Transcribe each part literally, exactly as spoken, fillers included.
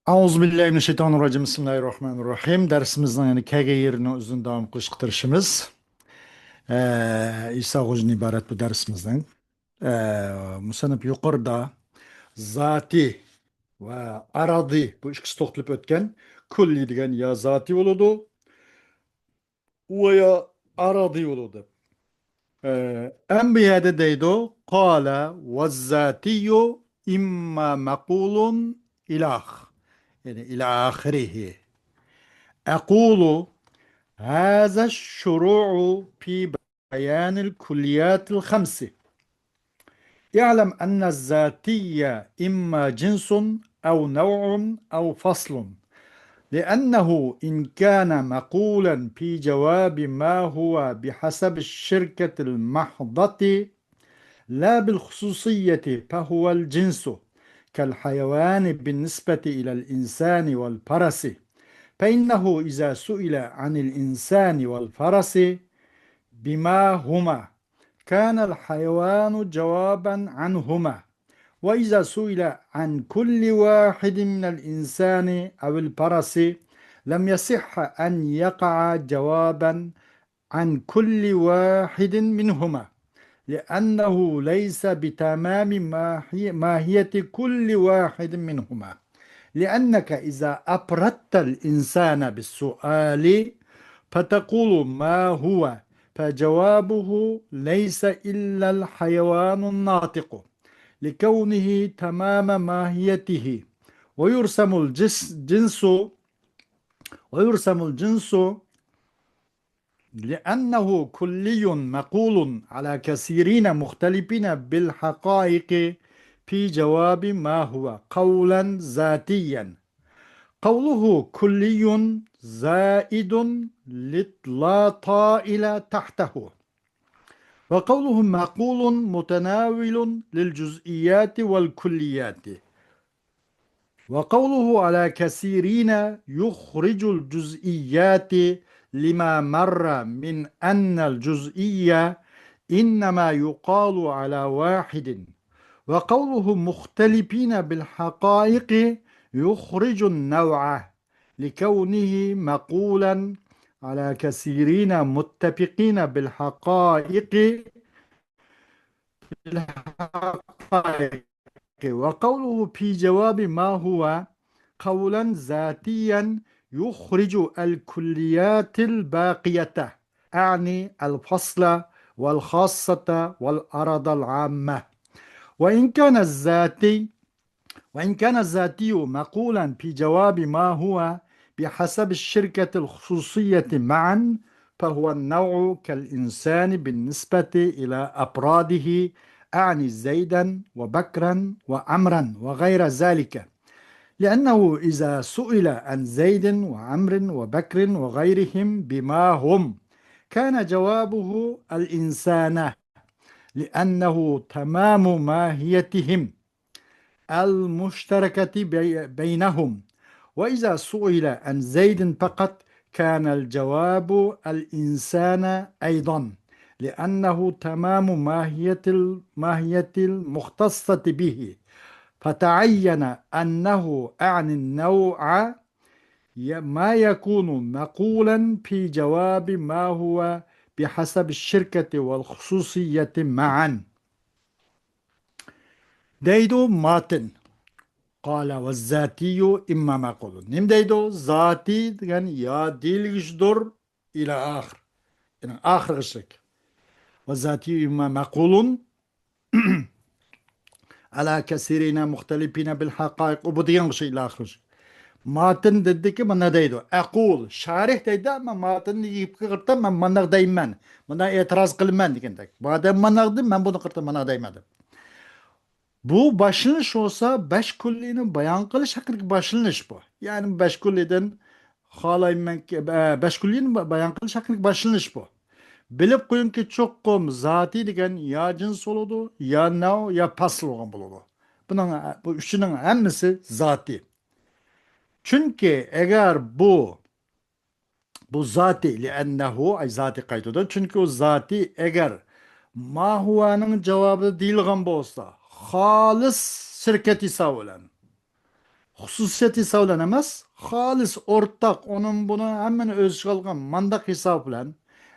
أعوذ بالله من الشيطان الرجيم. بسم الله الرحمن الرحيم. دەرسىمىزنىڭ يەنە كەلگەن يېرىنىڭ ئۆزىنى داۋام قىلىشقا تىرىشىمىز. ئە، ئىسا غوجىدىن ئىبارەت بۇ دەرسىمىزنىڭ. ئە، مۇسەننىپ يۇقىرىدا زاتى ۋە ئارادى، بۇ ئىككىسى توختىلىپ ئۆتكەن. كۇللى دېگەن يا زاتى بولىدۇ، ۋە يا ئارادى بولىدۇ. ئە، ئەم بۇ يەردە دەيدۇ، قال والذاتي إما معقول إلى آخر، يعني إلى آخره. أقول هذا الشروع في بيان الكليات الخمس. اعلم أن الذاتي إما جنس أو نوع أو فصل، لأنه إن كان معقولا في جواب ما هو بحسب الشركة المحضة لا بالخصوصية فهو الجنس كالحيوان بالنسبة إلى الإنسان والفرس، فإنه إذا سئل عن الإنسان والفرس بما هما كان الحيوان جوابا عنهما، وإذا سئل عن كل واحد من الإنسان أو الفرس لم يصح أن يقع جوابا عن كل واحد منهما، لأنه ليس بتمام ماهي-، ماهية كل واحد منهما، لأنك إذا أفردت الإنسان بالسؤال فتقول ما هو، فجوابه ليس إلا الحيوان الناطق، لكونه تمام ماهيته، ويرسم الجس-، جنس، ويرسم الجنس لأنه كلي معقول على كثيرين مختلفين بالحقائق في جواب ما هو قولا ذاتيا. قوله كلي زائد لا طائل تحته، وقوله معقول متناول للجزئيات والكليات. وقوله على كثيرين يخرج الجزئيات لما مر من أن الجزئية إنما يقال على واحد، وقوله مختلفين بالحقائق يخرج النوع لكونه معقولا على كثيرين متفقين بالحقائق، بالحقائق. وقوله في جواب ما هو قولا ذاتيا يخرج الكليات الباقية، أعني الفصل والخاصة والأرض العامة. وإن كان الذاتي، وإن كان الذاتي معقولا في جواب ما هو بحسب الشركة الخصوصية معا، فهو النوع كالإنسان بالنسبة إلى أفراده، أعني زيدا وبكرا وعمرا وغير ذلك، لأنه إذا سئل عن زيد وعمر وبكر وغيرهم بما هم، كان جوابه الإنسان، لأنه تمام ماهيتهم المشتركة بي-، بينهم. وإذا سئل عن زيد فقط كان الجواب الإنسان أيضا، لأنه تمام ماهية ال-، ماهية المختصة به، فتعين أنه أعني النوع ي-، ما يكون معقولا في جواب ما هو بحسب الشركة والخصوصية معا. دەيدۇ ماتىن. قال والذاتي إما معقول. نېمە دەيدۇ؟ زاتى دېگەن يا دېيىلگۈچىدۇر، إلى آخر. يەنى ئاخىرغىچىلىك. والذاتي إما معقول على كثيرين مختلفين بالحقائق. ئۇ بۇ دېگەن ئوخشايدۇ، إلى آخره. ماتىن دېدىكى، مانا دەيدۇ. ئەقۇل، شارىھ دەيدۇ، ئەمما ماتىننى گېپىگە قارىتا مەن مانداق دەيمەن، مانداق ئېتىراز قىلىمەن دېگەندەك. بۇ ئادەم مانداق دېدى، مەن بۇنى قارىتا مانداق دەيمەن دەپ. بۇ باشلىنىش بولسا بەش كۇللىنى بايان قىلىش ھەققىدىكى باشلىنىش بۇ. يەنى بەش كۇللىدىن خالايمەنكى، ئە، بەش كۇللىنى با-، بايان قىلىش ھەققىدىكى باشلىنىش بۇ. بىلىپ قويۇڭكى، چوقۇم زاتى دېگەن يا جىنس بولىدۇ، يا نەۋ، يا پاسىل بولغان بولىدۇ. بۇنىڭ، بۇ ئۈچىنىڭ ھەممىسى زاتى. چۈنكى ئەگەر بۇ بۇ زاتى، لىئەننەھۇ، ئەي زاتى قايتىدۇ. چۈنكى ئۇ زاتى ئەگەر ماھۇۋانىڭ جاۋابىدا دېيىلغان بولسا، خالىس شىركەت ھېسابى بىلەن، خۇسۇسىيەت ھېسابى بىلەن ئەمەس، خالىس ئورتاق، ئۇنىڭ بۇنى ھەممىنى ئۆز ئىچىگە ئالغان مانداق ھېساب بىلەن،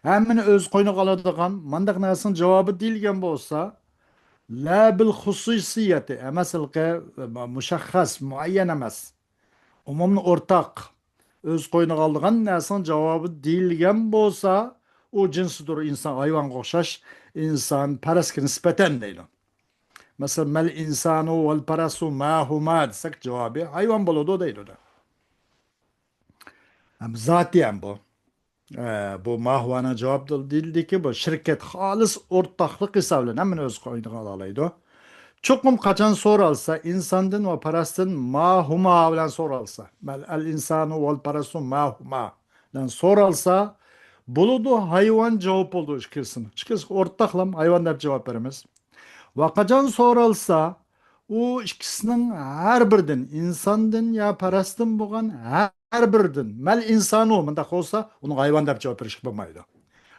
ھەممىنى ئۆز قوينىغا ئالىدىغان مانداق نەرسىنىڭ جاۋابى دېيىلگەن بولسا، لا بىل خۇسۇسىيەتى ئەمەس، ھېلىقى مۇشەخخەس، مۇئەييەن ئەمەس. ئومۇمنى ئورتاق، ئۆز قوينىغا ئالىدىغان نەرسىنىڭ جاۋابى دېيىلگەن بولسا، ئۇ جىنسىدۇر، ئىنسان، ھايۋانغا ئوخشاش، ئىنسان پەرەسكە نىسبەتەن دەيدۇ. مەسىلەن، مەل ئىنسانۇ ۋەل پەرەسۇ ما ھۇما دېسەك، جاۋابى ھايۋان بولىدۇ دەيدۇ. ھەم زاتى ھەم بۇ. ئە، بۇ ما ھۇۋانىڭ جاۋابى دېيىلدىكى، بۇ شىركەت خالىس ئورتاقلىق ھېسابى بىلەن ھەممىنى ئۆز قوينىغا ئالالايدۇ. چوقۇم قاچان سورالسا، ئىنساندىن ۋە پەرەستىن ما ھۇما بىلەن سورالسا، مەل ئەل ئىنسانۇ ۋەل پەرەسۇ ما ھۇما بىلەن سورالسا، بولىدۇ، ھايۋان جاۋاب بولىدۇ ئىككىلىسىنىڭ. ئىككىلىسى ئورتاقلام، ھايۋان دەپ جاۋاب بېرىمىز. ۋە قاچان سورالسا، ئۇ ئىككىسىنىڭ ھەر بىرىدىن، ئىنساندىن يا پەرەستىن بولغان ھەر بىرىدىن، مەل ئىنسانۇ، مۇنداق بولسا، ئۇنىڭ ھايۋان دەپ جاۋاب بېرىشكە بولمايدۇ.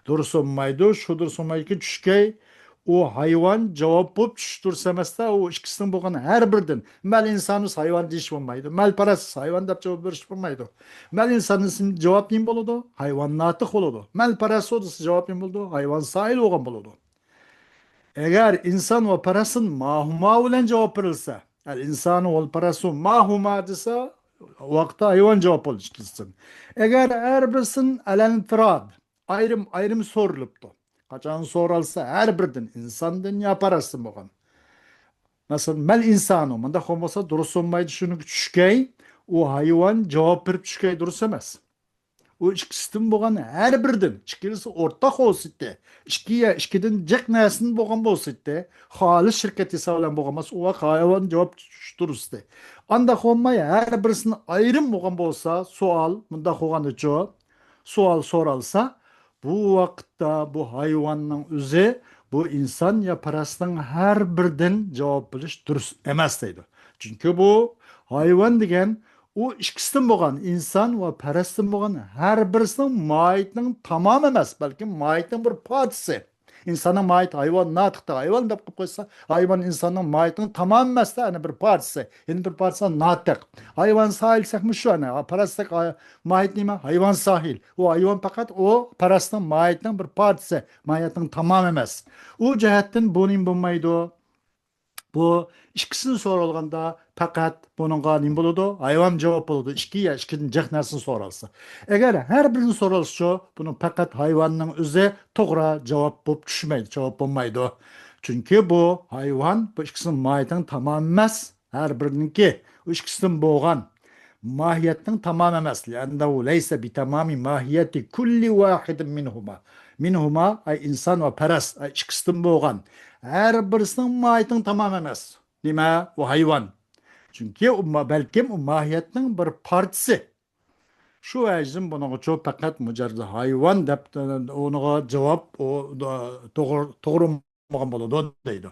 دۇرۇس بولمايدۇ، شۇ دۇرۇس بولمايدۇكى، چۈشكەي، ئۇ ھايۋان جاۋاب بولۇپ چۈش دۇرۇس ئەمەستە، ئۇ ئىككىسىنىڭ بولغان ھەر بىرىدىن، مەل ئىنسانۇ ھايۋان دېيىش بولمايدۇ، مەل پەرەس ھايۋان دەپ جاۋاب بېرىش بولمايدۇ. مەل ئىنسان جاۋاب نېمە بولىدۇ؟ ھايۋان ناتىق بولىدۇ. مەل پەرەس دېسە جاۋاب نېمە بولىدۇ؟ ھايۋان سائىل بولغان بولىدۇ. ئەگەر ئىنسان ۋە پەرەستىن ما ھۇما بىلەن جاۋاب بېرىلسە، ئەل ئىنسانۇ ۋەل پەرەسۇ ما ھۇما دېسە، ۋاقىتتا ھايۋان جاۋاب بولىدۇ ئىككىلىسىدىن. ئەگەر ھەر بىرسىدىن ئەلەنفىراد، ئايرىم-ئايرىم سورىلىپتۇ. قاچان سورالسا، ھەر بىرىدىن، ئىنساندىن يا پەرەستىن بولغان. مەسىلەن، مەل ئىنسانۇ، مۇنداق بولمىسا دۇرۇس بولمايدۇ، شۇنىڭ چۈشكەي، ئۇ ھايۋان جاۋاب بېرىپ چۈشكەي دۇرۇس ئەمەس. ئۇ ئىككىسىدىن بولغان ھەر بىرىدىن، ئىككىلىسى ئورتاق بولسىتى، ئىككى يا ئىككىدىن جىق نەرسىدىن بولغان بولسىتى، خالىس شىركەت ھېسابى بىلەن بولغان بولسا، ئۇ ھايۋان جاۋاب تۇرۇستى. ئانداق بولماي، ھەر بىرىسىدىن ئايرىم بولغان بولسا، سوئال مۇنداق بولغاندىچۇ، سوئال سورالسا، بۇ ۋاقىتتا بۇ ھايۋاننىڭ ئۆزى بۇ ئىنسان يا پەرەستىن ھەر بىرىدىن جاۋاب بېرىش دۇرۇس ئەمەس دەيدۇ. چۈنكى بۇ ھايۋان دېگەن ئۇ ئىككىسىدىن بولغان، ئىنسان ۋە پەرەستىن بولغان ھەر بىرسىنىڭ ماھىيىتىنىڭ تامامى ئەمەس، بەلكى ماھىيىتىنىڭ بىر پارچىسى. ئىنساننىڭ ماھىيىتى ھايۋان ناتىقتا، ھايۋان دەپ قويۇپ قويسا، ھايۋان ئىنساننىڭ ماھىيىتىنىڭ تامامى ئەمەستە، يەنە بىر پارچىسى، يەنە بىر پارچىسى ناتىق. ھايۋان ساھىل دېسەكمۇ شۇ، ئەنە پەرەستەك ھاي-، ماھىيىتى نېمە؟ ھايۋان ساھىل. ئۇ ھايۋان پەقەت ئۇ پەرەستنىڭ ماھىيىتىنىڭ بىر پارچىسى، ماھىيەتنىڭ تامامى ئەمەس. ئۇ جەھەتتىن بۇ نېمە بولمايدۇ؟ بۇ ئىككىسىنى سورالغاندا پەقەت بۇنىڭغا نېمە بولىدۇ؟ ھايۋان جاۋاب بولىدۇ. ئىككى يا ئىككىدىن جىق نەرسىنى سورالسا. ئەگەر ھەر بىرىنى سورالسىچۇ، بۇنىڭ پەقەت ھايۋاننىڭ ئۆزى توغرا جاۋاب بولۇپ چۈشمەيدۇ، جاۋاب بولمايدۇ. چۈنكى بۇ ھايۋان، بۇ ئىككىسىنىڭ ماھىيىتىنىڭ تامامى ئەمەس، ھەر بىرىنىڭكى، بۇ ئىككىسىدىن بولغان ماھىيەتنىڭ تامامى ئەمەس. لأنه ليس بتمام ماهية كل واحد منهما. مىنھۇما، ئەي ئىنسان ۋە پەرەس، ئەي ئىككىسىدىن بولغان ھەر بىرسىنىڭ ماھىيىتىنىڭ تامامى ئەمەس. نېمە؟ ئۇ ھايۋان. چۈنكى ئۇ ما-، بەلكىم ئۇ ماھىيەتنىڭ بىر پارچىسى. شۇ ۋەجىدىن بۇنىڭغىچۇ پەقەت مۇجەررەد ھايۋان دەپ، ئۇنىڭغا جاۋاب، ئۇ، توغرا، توغرا بولمىغان بولىدۇ دەيدۇ.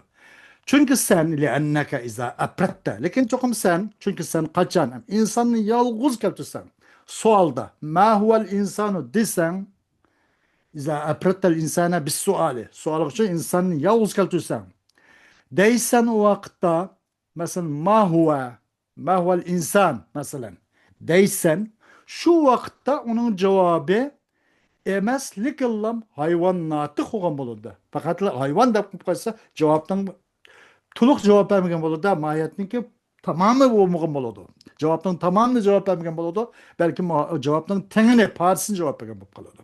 چۈنكى سەن، لأنك إذا أفردت، لېكىن چوقۇم سەن، چۈنكى سەن قاچان ئىنساننى يالغۇز كەلتۈرسەڭ، سوئالدا، ما هو الإنسان دېسەڭ، إذا أفردت الإنسان بالسؤال، سوئال ئۈچۈن ئىنساننى يالغۇز كەلتۈرسەڭ، دەيسەن ئۇ ۋاقىتتا، مەسىلەن، ما هو، ما هو الإنسان، مەسىلەن، دەيسەن، شۇ ۋاقىتتا ئۇنىڭ جاۋابى ئەمەس، لېكىنلا ھايۋان ناتىق بولغان بولىدۇ. پەقەتلا ھايۋان دەپ قويۇپ قويسا، جاۋابنىڭ تولۇق جاۋاب بەرمىگەن بولىدۇ، ماھىيەتنىڭكى تامامى بولمىغان بولىدۇ. جاۋابنىڭ تامامىنى جاۋاب بەرمىگەن بولىدۇ، بەلكىم جاۋابنىڭ تېڭىنى، پارچىسىنى جاۋاب بەرگەن بولۇپ قالىدۇ.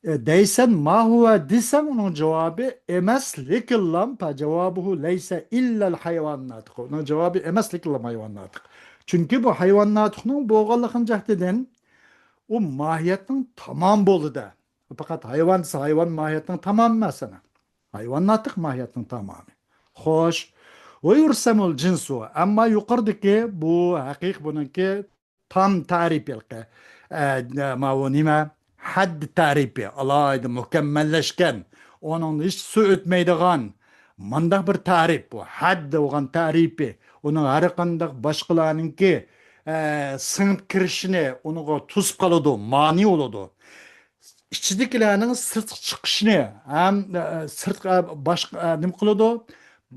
ئە، دەيسەن، ما هو دېسەڭ، ئۇنىڭ جاۋابى ئەمەس، لېكىنلا، فجوابه ليس إلا الحيوان الناطق. ئۇنىڭ جاۋابى ئەمەس، لېكىنلا ھايۋان ناتىق. چۈنكى بۇ ھايۋان ناتىقنىڭ بولغانلىقىنىڭ جەھىتىدىن ئۇ ماھىيەتنىڭ تامامى بولىدۇ. پەقەت ھايۋان دېسە، ھايۋان ماھىيەتنىڭ تامامى ئەمەس ئەنە. ھايۋان ناتىق ماھىيەتنىڭ تامامى. خوش. ويرسم الجنس، ئەمما يۇقىرىدىكى بۇ ھەقىقىي بۇنىڭكى تام تەرىپى، ئە، ماۋۇ نېمە؟ ھەد تەرىپى، ئالاھىدە مۇكەممەللەشكەن، ئۇنىڭدا ھېچ سۇ ئۆتمەيدىغان، مۇنداق بىر تەرىپ، بۇ ھەد بولغان تەرىپى، ئۇنىڭ ھەر قانداق باشقىلارنىڭكى، ئە، سىڭىپ كىرىشىنى ئۇنىڭغا توسۇپ قالىدۇ، مانى بولىدۇ. ئىچىدىكىلەرنىڭ سىرتقا چىقىشىنى ھەم، ئە، سىرتقا باشقا، ئە، نېمە قىلىدۇ؟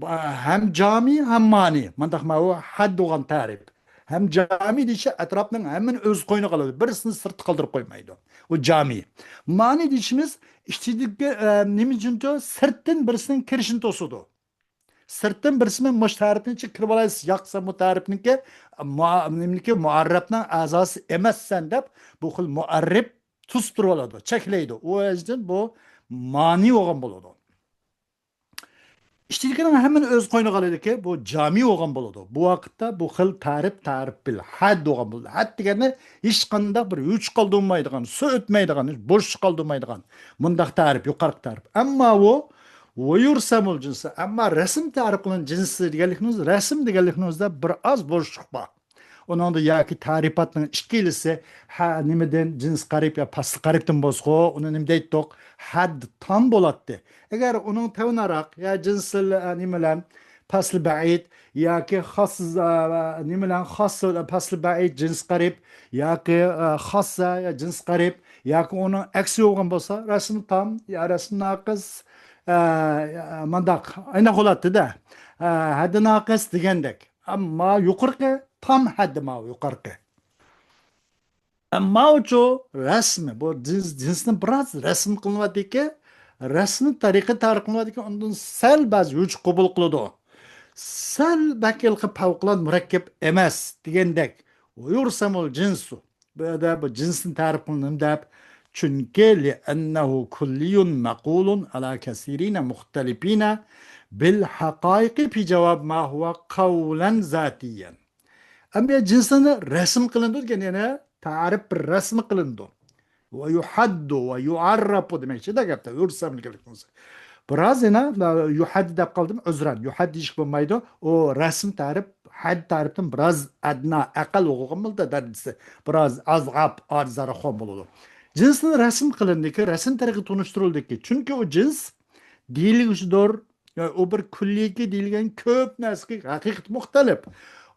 با-، ھەم جامى، ھەم مانى. مانداق ماۋۇ ھەد بولغان تەرىپ. ھەم جامى دېيىشى ئەتراپنىڭ ھەممىنى ئۆز قوينىغا ئالىدۇ. بىرسىنى سىرتتا قالدۇرۇپ قويمايدۇ. ئۇ جامى. مانى دېيىشىمىز ئىچىدىكى، ئە، نېمە ئۈچۈن؟ سىرتتىن بىرسىنىڭ كىرىشىنى توسىدۇ. سىرتتىن بىرسىمۇ مۇشۇ تەرىپنىڭ ئىچىگە كىرىپ ئالايسىز، ياقسا بۇ تەرىپنىڭكى، مۇ-، نېمىنىڭكى، مۇئەررەپنىڭ ئەزاسى ئەمەسسەن دەپ، بۇ خىل مۇئەررەپ توستۇرۇپ ئالىدۇ، چەكلەيدۇ. ئۇ ۋەجىدىن بۇ مانى بولغان بولىدۇ. ئىچىدىكىنىڭ ھەممىنى ئۆز قوينىغا ئالىدىكەن، بۇ جامى بولغان بولىدۇ. بۇ ۋاقىتتا بۇ خىل تەرىپ تەرىپ بىل ھەد بولغان بولىدۇ. ھەد دېگەننى ھېچقانداق بىر ھۆچ قالدۇرمايدىغان، سۇ ئۆتمەيدىغان، بوش قالدۇرمايدىغان مۇنداق تەرىپ، يۇقىرىقى تەرىپ. ئەمما ئۇ ۋۇيۇرسەمۇل جىنسى، ئەمما رەسىم تەرىپ قىلىنغان جىنسى دېگەنلىكىمىز، رەسىم دېگەنلىكىمىزدە بىر ئاز بوشلۇق بار. ئۇنىڭدا ياكى تەرىپاتنىڭ ئىككىلىسى، ھە، نېمىدىن، جىنس قەرىب يا پەسلى قەرىبتىن بولسىغۇ، ئۇنى نېمە دەيتتۇق؟ ھەد تام بولاتتى. ئەگەر ئۇنىڭ تۆۋەنراق يا جىنسىل، ئە، نېمە بىلەن، پەسلى بەئىد ياكى خاس، ئە، نېمە بىلەن، خاس پەسلى بەئىد، جىنس قەرىب ياكى، ئە، خاس يا جىنس قەرىب ياكى ئۇنىڭ ئەكسى بولغان بولسا، رەسىم تام يا رەسىم ناقىس، ئە، مانداق ئايناق بولاتتى-دە. ئە، ھەددى ناقىس دېگەندەك. ئەمما يۇقىرىقى تام ھەددى ماۋۇ يۇقىرىقى. ئەمما ئۇچۇ رەسمى، بۇ جىنس، جىنسنى بىراز رەسىم قىلىنىۋاتىدىكى، رەسمىي تەرىقە تەرىپ قىلىنىۋاتىدىكى، ئۇندىن سەل بەزى ھۆچ قوبۇل قىلىدۇ. سەل بەك ھېلىقى پەۋقۇلئاددە مۇرەككەپ ئەمەس دېگەندەك. ۋۇيۇرسەمۇل جىنسۇ. بۇ يەردە بۇ جىنسنى تەرىپ قىلىندىم دەپ. چۈنكى لأنه كلي معقول على كثيرين مختلفين بالحقائق في جواب ما هو قولا ذاتيا. ئەمما جىنسنى رەسىم قىلىندى دېگەن، يەنە تەرىپ رەسىم قىلىندى. ۋە يۇھەددۇ ۋە يۇئەررەپۇ دېمەكچىدە گەپتە، يۇرسەملىكىمىز. بىراز يەنە يۇھەددۇ دەپ قالدىم، ئۆزرەن. يۇھەد دېيىشكە بولمايدۇ. ئۇ رەسىم تەرىپ، ھەد تەرىپتىن بىراز ئەدنا، ئەقەل بولغان بولىدۇ دەرىجىسى. بىراز ئازغاپ، ئاجىزراق بولىدۇ. جىنسنى رەسىم قىلىندىكى، رەسىم تەرىقىدە تونۇشتۇرۇلدىكى. چۈنكى ئۇ جىنس دېيىلگۈچىدۇر. ئۇ بىر كۈللىيكى دېيىلگەن كۆپ نەرسىگە ھەقىقىتى مۇختەلىپ.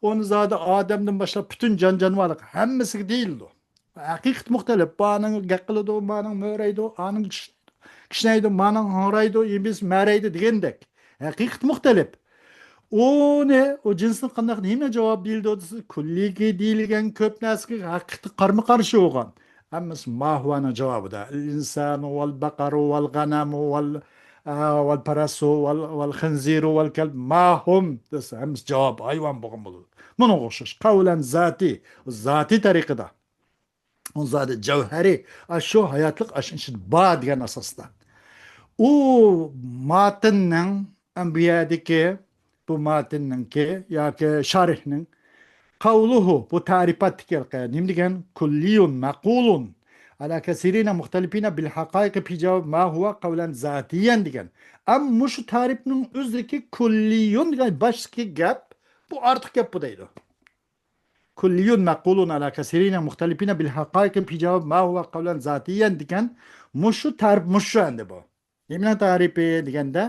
ئۇنى زادى ئادەمدىن باشلاپ پۈتۈن جان-جانىۋارلىق ھەممىسىگە دېيىلىدۇ. ھەقىقەت مۇختەلىپ. بانىڭ گەپ قىلىدۇ، مانىڭ مۆرەيدۇ، ئانىڭ كىش-، كىشنەيدۇ، مانىڭ ھاڭرايدۇ، يېمىس مەرەيدۇ دېگەندەك. ھەقىقەت مۇختەلىپ. ئۇنى، ئۇ جىنسنى قانداق، نېمە جاۋاب دېيىلىدۇ دېسە، كۈللىيكى دېيىلگەن كۆپ نەرسىگە ھەقىقەتتە قارىمۇ قارشى بولغان. ھەممىسى ماھۇۋانىڭ جاۋابىدا. الإنسان والبقر والغنم وال-، ئا، والفرس وال-، والخنزير والكلب ما هم دېسە، ھەممىسى جاۋاب ھايۋان بولغان بولىدۇ. مۇنىڭغا ئوخشاش. قولا ذاتى، زاتىي تەرىقىدە. ئۇ زادى جەۋھەرى، ئاشۇ ھاياتلىق ئاشۇنىڭ ئىچىدە بار دېگەن ئاساستا. ئۇ ماتىننىڭ، ئەم، بۇ يەردىكى، بۇ ماتىننىڭكى ياكى شارىھنىڭ قەۋلۇھۇ، بۇ تەرىپاتتىكى نېمە دېگەن؟ كۈللىيۇن مەقۇلۇن ئەلا كەسىرىنە مۇختەلىپىنە بىل ھەقائىقى پى جاۋاب ما ھۇۋا قەۋلەن زاتىيەن دېگەن. ئەم، مۇشۇ تەرىپنىڭ ئۆزىدىكى كۈللىيۇن دېگەن باشتىكى گەپ، بۇ ئارتۇق گەپ بۇ دەيدۇ. كۈللىيۇن مەقۇلۇن ئەلا كەسىرىنە مۇختەلىپىنە بىل ھەقائىقى پى جاۋاب ما ھۇۋا قەۋلەن زاتىيەن دېگەن مۇشۇ تەرىپ، مۇشۇ ئەمدى بۇ. نېمىنىڭ تەرىپى دېگەندە،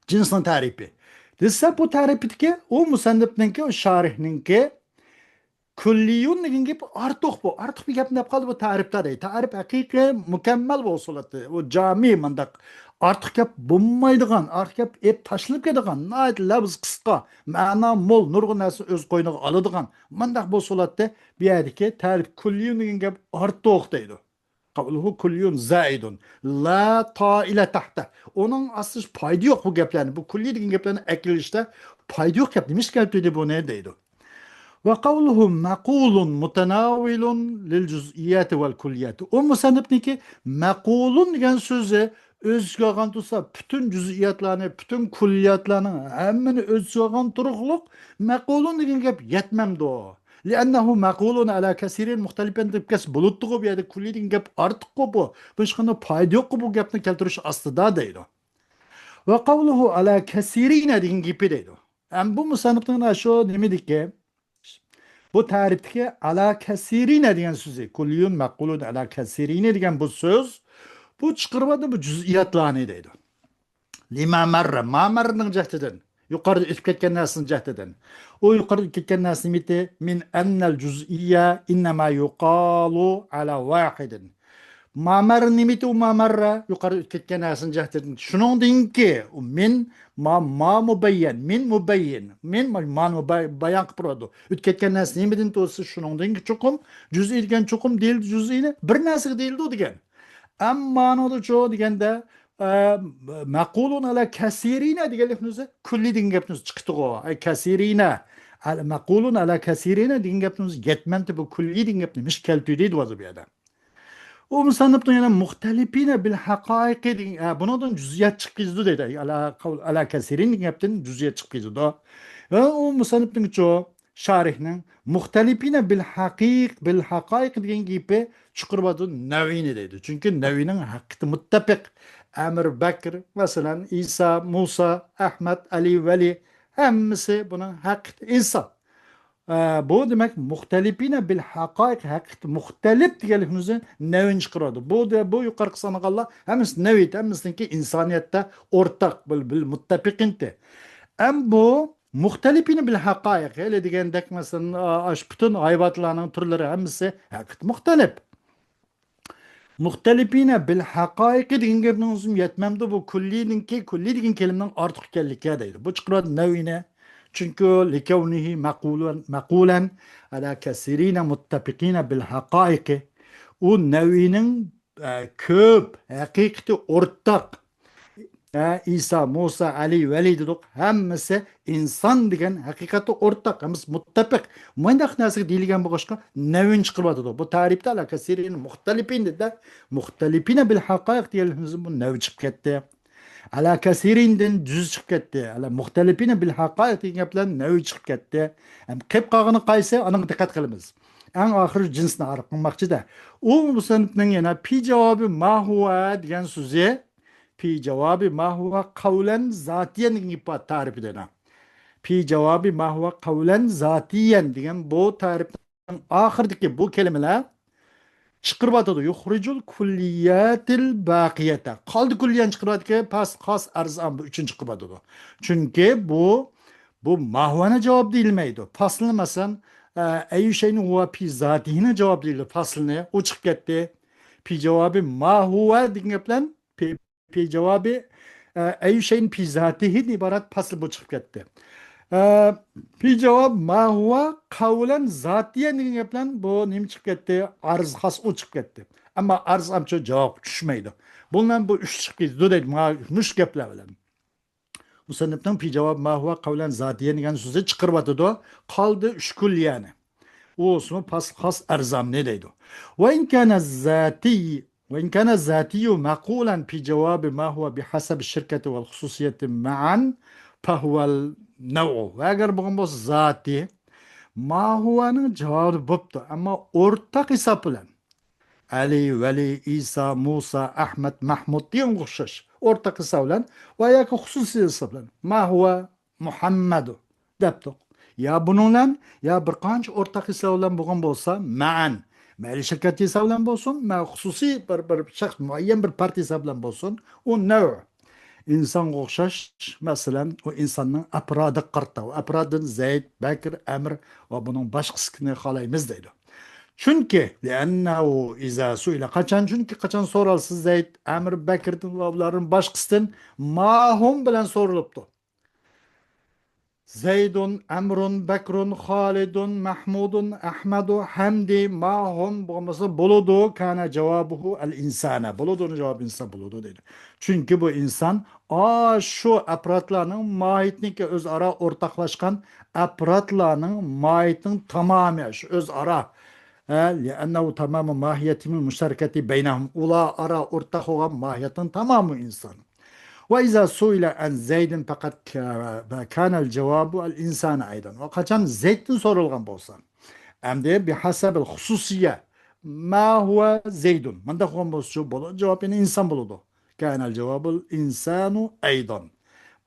جىنسنىڭ تەرىپى. دېسە، بۇ تەرىپىدىكى ئۇ مۇسەننىپنىڭكى، ئۇ شارىھنىڭكى كۈللىيۇن دېگەن گېپى ئارتۇق بۇ. ئارتۇق بىر گەپنى دەپ قالدى بۇ تەرىپتە دەيدۇ. تەرىپ ھەقىقىي مۇكەممەل بولسا بولاتتى. ئۇ جامى مۇنداق ئارتۇق گەپ بولمايدىغان، ئارتۇق گەپ ئېلىپ تاشلىنىپ كېتىدىغان، ناھايىتى لەۋز قىسقا، مەنا مول، نۇرغۇن نەرسە ئۆز قوينىغا ئالىدىغان، مۇنداق بولسا بولاتتى. بۇ يەردىكى تەرىپ كۈللىيۇن دېگەن گەپ ئارتۇق دەيدۇ. قەۋلۇھۇ كۈللىيۇن زائىدۇن لا تائىلە تەھتە. ئۇنىڭ ئاستىدا پايدا يوق بۇ گەپلەرنى، بۇ كۈللىي دېگەن گەپلەرنى ئەكېلىشتە پايدا يوق گەپ. نېمىشقا كەلتۈردى بۇنى دەيدۇ. ۋە قەۋلۇھۇ مەقۇلۇن مۇتەناۋىلۇن لىل جۇزئىيەتى ۋەل كۈللىيەتى. ئۇ مۇسەننىپنىڭكى مەقۇلۇن دېگەن سۆزى ئۆز ئىچىگە ئالغان تۇرسا، پۈتۈن جۇزئىياتلارنى، پۈتۈن كۈللىياتلارنىڭ ھەممىنى ئۆز ئىچىگە ئالغان تۇرۇقلۇق مەقۇلۇن دېگەن گەپ يەتمەمدۇ؟ لىئەننەھۇ مەقۇلۇن ئەلا كەسىرىن مۇختەلىپەن دەپ كەلسە بولۇپتىغۇ، بۇ يەردە كۈللىي دېگەن گەپ ئارتۇققۇ بۇ. بۇنىڭ ھېچقانداق پايدا يوققۇ بۇ گەپنى كەلتۈرۈش ئاستىدا دەيدۇ. ۋە قەۋلۇھۇ ئەلا كەسىرىنە دېگەن گېپى دەيدۇ. ھەم بۇ مۇسەننىپنىڭ شۇ نېمىدىكى، بۇ تەرىپتىكى ئەلا كەسىرىنە دېگەن سۆزى، كۈللىيۇن مەقۇلۇن ئەلا كەسىرىنە دېگەن بۇ سۆز، بۇ چىقىرىۋاتىدۇ بۇ جۇزئىياتلارنى دەيدۇ. لىما مەررە، ما مەررىنىڭ جەھتىدىن، يۇقىرىدا ئۆتۈپ كەتكەن نەرسىنىڭ جەھتىدىن. ئۇ يۇقىرىدا ئۆتۈپ كەتكەن نەرسە نېمىتى؟ مىن ئەننەل جۇزئىيە ئىننەما يۇقالۇ ئەلا ۋاھىدىن. مامەر نېمىتى ئۇ مامەررە؟ يۇقىرىدا ئۆتۈپ كەتكەن نەرسىنى جەھەتتىن. شۇنىڭدىنكى ئۇ مىن، ما، ما مۇبەييەن، مىن مۇبەييەن، مىن ما-، مانى مۇبەي-، بايان قىلىپ تۇرىدۇ. ئۆتۈپ كەتكەن نەرسە نېمىدىن تۇرسا، شۇنىڭدىنكى چوقۇم، جۈزئىي دېگەن چوقۇم دېيىلدى، جۈزئىينى بىر نەرسىگە دېيىلىدۇ دېگەن. ئەمما مانىڭدىچۇ دېگەندە، ئە، مەقۇلۇن ئەلا كەسىرىنە دېگەنلىكنى ئۆزى كۈللى دېگەن گەپنى ئۆزى چىقىتىغۇ. ئەي كەسىرىنە، ئەل-، مەقۇلۇن ئەلا كەسىرىنە دېگەن گەپنى ئۆزى يەتمەمتى بۇ كۈللى دېگەن گەپنى مىش كەلتۈردى دەيدۇ ھازىر بۇ يەردە. ئۇ مۇسەننىپنىڭ يەنە مۇختەلىپىنە بىل ھەقائىقى دېگەن، ئە، بۇنىڭدىن جۈزئىيەت چىقىپ كېتىدۇ دەيدۇ. ئەلا قەۋل-، ئەلا كەسىرىن دېگەن گەپتىن جۈزئىيەت چىقىپ كېتىدۇ. ۋە ئۇ مۇسەننىپنىڭچۇ، شارىھنىڭ مۇختەلىپىنە بىل ھەقىق، بىل ھەقائىق دېگەن گېپى چىقىرىۋاتىدۇ نەۋىنى دەيدۇ. چۈنكى نەۋىنىڭ ھەقىقىتى مۇتتەپىق. ئەمر بەكر، مەسىلەن، ئىسا، مۇسا، ئەھمەد، ئەلى، ۋەلى، ھەممىسى بۇنىڭ ھەقىقىتى ئىنسان. ئە، بۇ دېمەك، مۇختەلىپىنە بىل ھەقائىق، ھەقىقىتى مۇختەلىپ دېگەنلىكىمىزنى نەۋىنى چىقىرىۋاتىدۇ. بۇ دە-، بۇ يۇقىرىقى سانىغانلار ھەممىسى نەۋىت، ھەممىسىنىڭكى ئىنسانىيەتتە ئورتاق، بىل، بىل مۇتتەپىقىنتى. ئەم بۇ مۇختەلىپىنە بىل ھەقائىق، ھېلى دېگەندەك، مەسىلەن، ئا-، ئاش پۈتۈن ھايۋانلارنىڭ تۈرلىرى ھەممىسى ھەقىقەتەن مۇختەلىپ. مۇختەلىپىنە بىل ھەقائىقى دېگەن گەپنىڭ ئۆزىمۇ يەتمەمدۇ، بۇ كۈللىنىڭكى، كۈللى دېگەن كەلىمىنىڭ ئارتۇق ئىكەنلىكى دەيدۇ. بۇ چىقىرىۋاتىدۇ نەۋىنى. چۈنكى لىكەۋنىھى مەقۇلەن، مەقۇلەن ئەلا كەسىرىنە مۇتتەپىقىنە بىل ھەقائىقى. ئۇ نەۋىنىڭ، ئە، كۆپ، ھەقىقىتى ئورتاق. ئە، ئىسا، مۇسا، ئەلى، ۋەلى دېدۇق. ھەممىسى ئىنسان دېگەن ھەقىقەتتە ئورتاق، ھەممىسى مۇتتەپىق. مۇنداق نەرسىگە دېيىلگەن بولغاچقا، نەۋىنى چىقىرىۋاتىدۇ. بۇ تەرىپتە ئەلا كەسىرىنە مۇختەلىپىن دېدى. مۇختەلىپىنە بىل ھەقائىق دېگەنلىكىمىزدىن بۇ نەۋ چىقىپ كەتتى. ئەلا كەسىرىندىن جۈز چىقىپ كەتتى. ئەلا مۇختەلىپىنە بىل ھەقائىق دېگەن گەپ بىلەن نەۋ چىقىپ كەتتى. ھەم قېلىپ قالغىنى قايسى؟ ئانىڭغا دىققەت قىلىمىز. ئەڭ ئاخىرى جىنسنى ئارىپ قىلماقچىدە. ئۇ مۇسەننىپنىڭ يەنە پى جاۋابى ما ھۇۋە دېگەن سۆزى، پى جاۋابى ما ھۇۋە قەۋلەن زاتىيەن دېگەن گېپى بار تەرىپىدە. پى جاۋابى ما ھۇۋە قەۋلەن زاتىيەن دېگەن بۇ تەرىپنىڭ ئاخىرىدىكى بۇ كەلىمىلەر چىقىرىۋاتىدۇ. يۇخرىجۇل كۈللىياتىل باقىيەتە. قالدى كۈللىيەن چىقىرىۋاتىدىكى پەسل، خاس، ئەرز، ئام بۇ ئۈچىنى چىقىرىۋاتىدۇ. چۈنكى بۇ، بۇ ماھۇۋەنى جاۋاب دېيىلمەيدۇ. پەسلىنى مەسىلەن، ئە، ئەييۇ شەيئىن ھۇۋە پى زاتىھىنى جاۋاب دېيىلىدۇ. پەسلىنى ئۇ چىقىپ كەتتى. پى جاۋابى ماھۇۋە دېگەن گەپ بىلەن پى، پى جاۋابى، ئە، ئەييۇ شەيئىن پى زاتىھىدىن ئىبارەت پەسل بۇ چىقىپ كەتتى. ئە، پى جاۋاب ماھۇۋە قەۋلەن زاتىيەن دېگەن گەپ بىلەن بۇ نېمە چىقىپ كەتتى؟ ئەرز خاس ئۇ چىقىپ كەتتى. ئەمما ئەرز ئامچە جاۋابقا چۈشمەيدۇ. بۇنىڭ بىلەن بۇ ئۈچ چىقىپ كېتىدۇ دەيدۇ. مانا مۇشۇ گەپلەر بىلەن. مۇسەننىپنىڭ پى جاۋاب ما ھۇۋە قەۋلەن زاتىيەن دېگەن سۆزى چىقىرىۋاتىدۇ. قالدى ئۈچ كۈللىيەنى. ئۇ ئۇسمۇ پەسل خاس ئەرز ئامنى دەيدۇ. ۋە ئىن كان زاتىي، ۋە ئىن كان زاتىيۇ مەقۇلەن پى جاۋابى ما ھۇۋە بىھەسەبى شىركەتى ۋەل خۇسۇسىيەتى مەئەن فەھۇۋەل نەۋئۇ. ۋە ئەگەر بولغان بولسا زاتىي، ما ھۇۋەنىڭ جاۋابى بوپتۇ، ئەمما ئورتاق ھېساب بىلەن. ئەلى، ۋەلى، ئىسا، مۇسا، ئەھمەد، مەھمۇد دېگەنگە ئوخشاش. ئورتاق ھېساب بىلەن ۋە ياكى خۇسۇسىي ھېساب بىلەن. ما ھۇۋە مۇھەممەدۇ دەپتۇق. يا بۇنىڭ بىلەن، يا بىر قانچە ئورتاق ھېساب بىلەن بولغان بولسا، مەئەن. مەيلى شىركەت ھېساب بىلەن بولسۇن، مە خۇسۇسىي بىر، بىر شەخس مۇئەييەن بىر پارت ھېساب بىلەن بولسۇن، ئۇ نەۋ. ئىنسانغا ئوخشاش، مەسىلەن، ئۇ ئىنساننىڭ ئەپرادىغا قارىتا. ئۇ ئەپرادىدىن زەيد، بەكر، ئەمر ۋە بۇنىڭ باشقىسىنى خالايمىز دەيدۇ. چۈنكى، لىئەننەھۇ ئىزا سۇئىلە، قاچان، چۈنكى قاچان سورالسا زەيد، ئەمر، بەكردىن ۋە بۇلارنىڭ باشقىسىدىن ما ھۇم بىلەن سورىلىپتۇ. زەيدۇن، ئەمرۇن، بەكرۇن، خالىدۇن، مەھمۇدۇن، ئەھمەدۇ، ھەمدى، ما ھۇم بولمىسا بولىدۇ، كانە جاۋابۇھۇ ئەل ئىنسانە. بولىدۇ، ئۇنىڭ جاۋابى ئىنسان بولىدۇ دەيدۇ. چۈنكى بۇ ئىنسان ئاشۇ ئەپرادلارنىڭ ماھىيىتىنىڭكى ئۆزئارا ئورتاقلاشقان ئەپرادلارنىڭ ماھىيىتىنىڭ تامامى، شۇ ئۆزئارا، ھە، لىئەننەھۇ تامامۇ ماھىيەتىھىمۇل مۇشتەرىكەتى بەينەھۇم، ئۇلار ئارا ئورتاق بولغان ماھىيەتنىڭ تامامى ئىنسان. ۋە ئىزا سۇئىلە ئەن زەيدىن پەقەت كانەل جاۋابۇ ئەل ئىنسانە ئەيدەن. ۋە قاچان زەيدتىن سورالغان بولسا، ئەمدى بىھەسەبىل خۇسۇسىيە، ما ھۇۋە زەيدۇن. مۇنداق بولغان بولسىچۇ، بولىدۇ، جاۋاب يەنە ئىنسان بولىدۇ. كانەل جاۋابۇل ئىنسانۇ ئەيدان.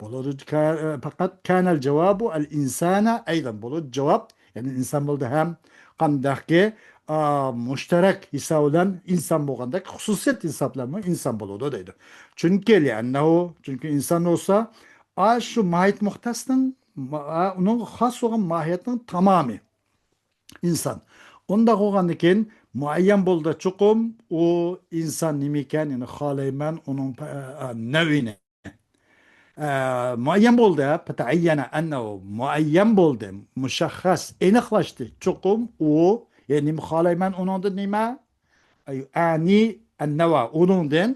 بولىدۇ، كا-، پەقەت كانەل جاۋابۇ ئەل ئىنسانە ئەيدان. بولىدۇ، جاۋاب يەنە ئىنسان بولىدۇ ھەم قانداقكى، ئا، مۇشتەرەك ھېساب بىلەن ئىنسان بولغاندەك، خۇسۇسىيەت ھېساب بىلەنمۇ ئىنسان بولىدۇ دەيدۇ. چۈنكى لىئەننەھۇ، چۈنكى ئىنسان بولسا، ئاشۇ ماھىيەت مۇختەسنىڭ، ما-، ئۇنىڭغا خاس بولغان ماھىيەتنىڭ تامامى. ئىنسان. ئۇنداق بولغاندىن كېيىن، مۇئەييەن بولدى چوقۇم، ئۇ ئىنسان نېمىكەن، يەنى خالايمەن ئۇنىڭ پە-، ئە، نەۋئىنى. ئە، مۇئەييەن بولدى، فتعين أنه، مۇئەييەن بولدى، مۇشەخخەس، ئېنىقلاشتى. چوقۇم ئۇ، يەنى نېمە خالايمەن ئۇنىڭدىن نېمە؟ أعني النوع، ئۇنىڭدىن،